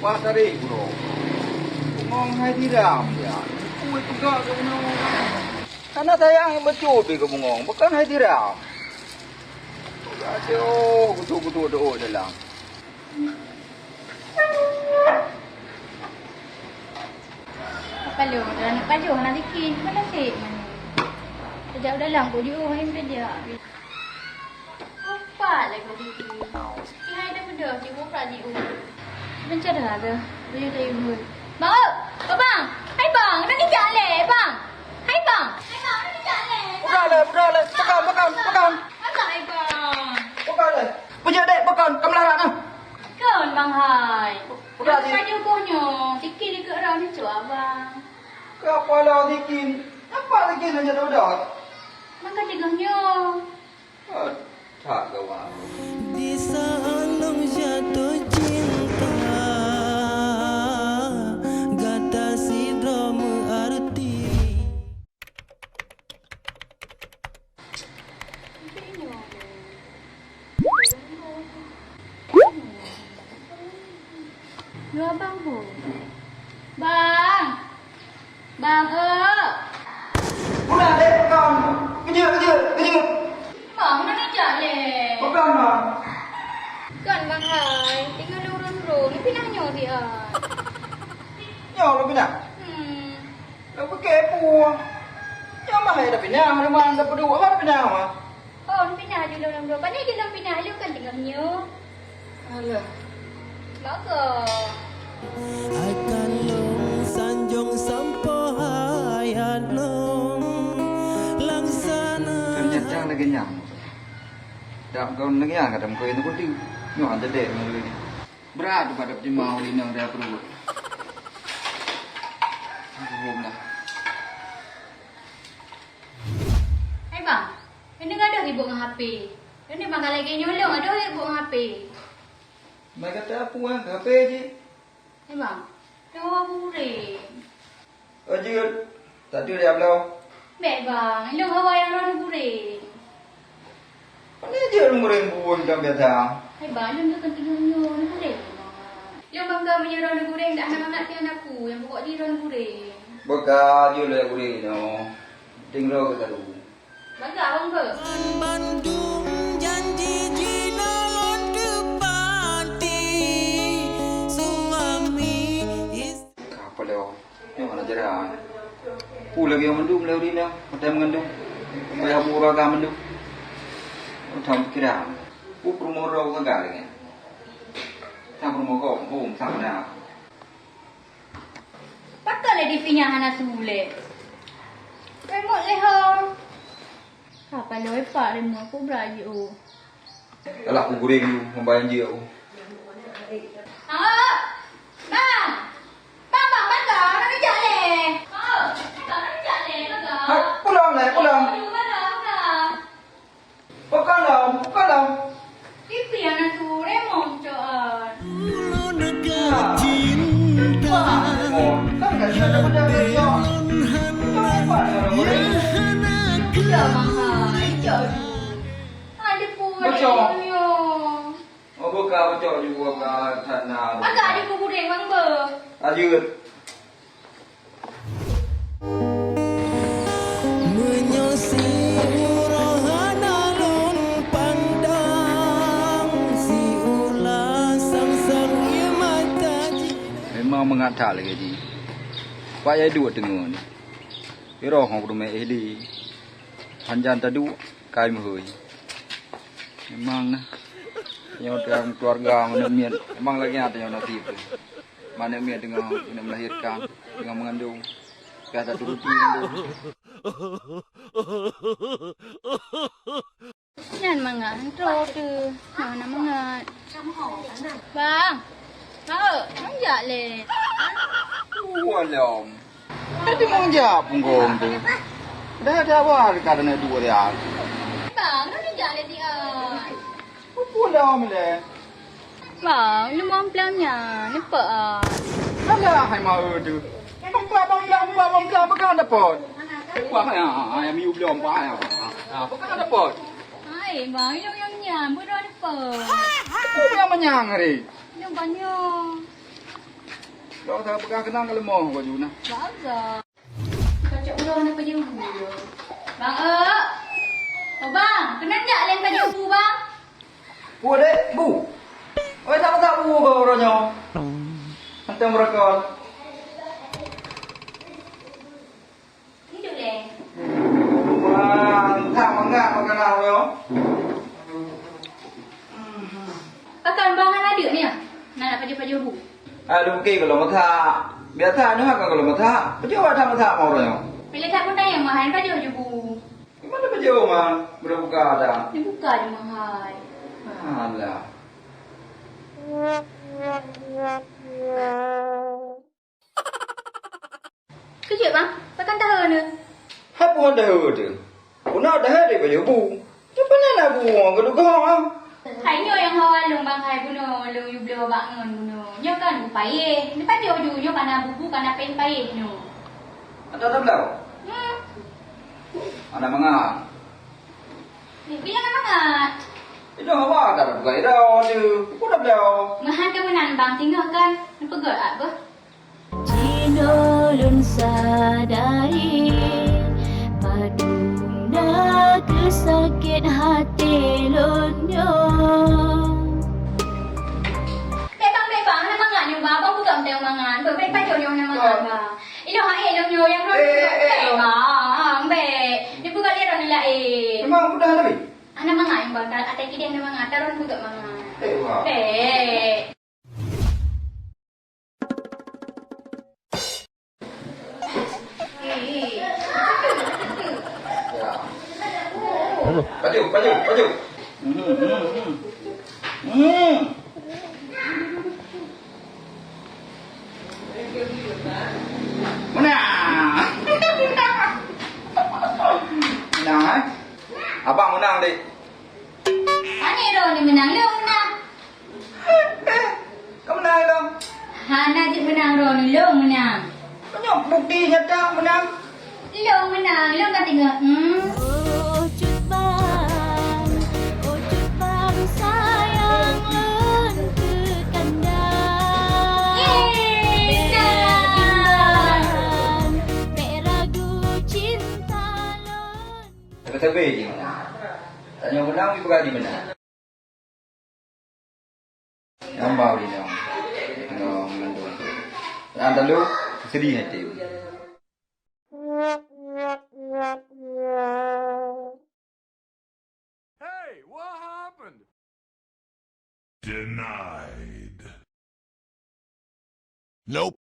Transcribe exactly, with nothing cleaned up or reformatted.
Wah, tarék, bro. Bungong hai diram, ya. Kui peugah ke bungong. Karena sayang yang betul pi ke bungong, bukan hai diram. Aduh, kutuk-kutuk doa dalam. Apa lu? Dah nak pajoh, nak bikin. Mana cik? Mana? Sejak dalam kau jauh, hai kerja. Apa lagi ni? Ni hai dah pedas, cik buka ni, oh. Macam dah ada. Boleh dah, Ibu. Bang, oh, bang. Hai, bang. Nak nijak leh, bang. Hai, bang. Hai, bang. Nak nijak leh. Pegang leh, pegang leh. Pegang, pegang, pegang. Pegang, hai, bang. Pegang leh. Pegang leh. Pegang dek, pegang. Kamu larat nah. Kon, bang, hai. Pegang leh. Kayu boh nyoe. Sikit ikut rau ni, cok abang. Kepala sikit. Apa sikit nak jadi udah? Maka cegah nyoe. That gawat. Di saat lôn jatuh cinta, gata sidroe meuarti. Dua bang bu. Bang! Bang, eh! Udah deh, pegang. Kejut, kejut, kejut. Bang, nak ngejak leh. Pegang, bang. Kan, bang, hai. Tinggal lurus-lurus. Ni pinah nyoe, biar. Nyoe, lu pinah? Hmm. Lu pakai pun. Nyoe mah, hai, dah pinah. Lu mah, dah peduh. Apa dah pinah, mah? Oh, lôn pinah laju lôn, lôn. Pane lôn pinah lôn kan teungoh nyoe. Alah. Baga. Akan lôn sanjong sampoe hayat lôn laksana. Ternyata lagèe nyan. Dak kon lagèe nyan kadang kau yang kudu. Nyoh ada dek ngon lagèe ni. Berat tu pada terima oleh nang dia perut. Aduh, lah. Hai bang, keuneuk gadoh sibuk ngon H P. Keuneuk bang ka lagèe nyoe lôn gadoh sibuk ngon H P. Mai kata apa, ah, ke H P jih? Hai bang, lôn hawa gurèng. Oh, jeuet. Tak ada dia belum. Bèk bang, lôn hawa nyang rôh neugurèng. Mana jeuet neugurèng buet macam biasa? Hai bang, lôn tu kan tiga nyoe neugurèng. Lôn bangga meunyoe rôh neugurèng dak hana mangat tiang aku, nyang pokok jih rôh neugurèng. Beuka jeuet lôn gurèng nyoe. Penting rôh ke karu. Bangga abang ke? Bandum janji jinoe lôn teupati, suami is- Ka apa lewat? Nyoe hana jeuet. Peue lagèe nyan mandum lé ureueng inong, watèe meungandong. Payah bu raga mandum. Utang pikiran. Peue peurumoh droe gagal lagèe nyan. Sang peurumoh gob, hom, sang na. Pakon lé T V nyan hana su lé? Remote lé ho. Ka paloe pak remote, peue bra jiôh. Alah, ku guring dulu, membayang jeuet aku. Ha! Bang! Bang, bang, bang, bang, nak bijak lé. Ha! Bang, nak bijak lé, bang. Hai, pulang lé, pulang. Bang, bang, bang. Bukan lam, bukan lam. T V anak tu, remong cok. Dulu negara cinta, belum hana ya hana kira. Ada pun. Bocor. Oh, buka bocor juga ka sana. Agak ada kuburan bang ber. Lanjut. Meunyoe siuroe hana lôn pandang, siulah sang-sang ié mata jih. Memang mangat that lagèe jih. Pat yai duek teungeut. Iroh ngon peurumoh Ehli. Hanjan taduek. Kai meuhôi. Memang nah. Nyoe dalam keluarga manuek miet. Memang lagèe nyan nyoe nasib teuh. Manuek miet teungoh, teungoh melahirkan, teungoh meungandong. Ka taturuti mandum. Nyan mangat, nyan troh teuh. Nyan na mangat. Bang. Bang, manjak lé. Walom. Jadi manjak punggong tu. Dah ada awal ka na dua dia. Bang, dah manjak lé dia. Apa dah milih? Bang, ni mamplam nyan, ni pak ah. Alah, hai mau tu. Empat bang belah, empat bang belah, pegang dapat. Wah, ya, ya, miu belum, wah, ya. Ha, pegang dapat. Hai, bang, ni yang Ya, budak depan. Aku yang manyang hari. Yang banyak. Kau tak pegang kenang kalau mau baju nah. Bagus. Kacok ulang apa je bu? Bang, eh. Oh, bang, kenal tak lem baju bu, bang? Bu, dek, bu. Oi, tak tak bu kau orang nyoh. Hantam berakal. Hidup leh. Wah, entah mangat makanan nyoh. Pakai bangan aduk ni. Nak nak pajoh-pajoh bu. Ah, lukée kalau masak. Biasa nyoe kan kalau masak. Pajoh ada masak mau orang nyoh. Bila tak pun tanya mahal pajoh je bu. Gimana pajoh mah? Belum buka ada. Dibuka je mahal. Alah. Keujiek bang, pakon tahe neuh? Hai puhan tahe teuh. Puna tahe deh baju bu. Nyoe peunan na bu ngon keudugong ah. Hai nyoe nyang hawa lôn bang hai bunoe lôn yue bloe bak ngon bunoe. Nyoe kan bu payeh. Nyoe pajoh ju nyoe kana bubu kana péng payeh nyoe. Ada tablau? Hmm. Anak mangat. Ni bila anak mangat? Itu hawa ada buka ira tu. Ku dah blau. Mahan ke meunan bang singoh kan. Neupeugah ak beuh. Jinoe lôn sadari, padum na keusakét haté lôn nyoe. Bèk bang, bèk bang, hana mangat nyoe bang, abang peugah mantong mangat. Bèk, bèk pajoh nyoe hana mangat bang. Inoe hai lôn nyoe nyang lôn. Eh, eh, eh, eh, bang, bèk. Neupeugah lé droeneuh laén. Memang udah tapi? Hana mangat nyoe bang, atai kideh hana mangat, taron peugah mangat. Eh, wah. Bèk. Pajoh, pajoh, pajoh. Hmm, hmm, hmm. Hmm. Menang. Menang, eh? Abang menang, dek. Pane droeneuh meunang, lôn meunang. Ka meunang lom. Hana jeuet meunang droeneuh, lôn meunang. Nyoe bukti nyata meunang. Lôn meunang, lôn ka teungoh. Hmm. Oh, Cut Bang, oh, Cut Bang, sayang lôn keu kanda. Yeay, menang. Bèk ragu cinta lôn. Sabe-sabe jih meunang. Tanyoe meunang, ibu kali meunang. Nyang bau di nyoe. Nyoe mengandung. Nyang telu, sedih hati. Hey, what happened? Denied. Nope.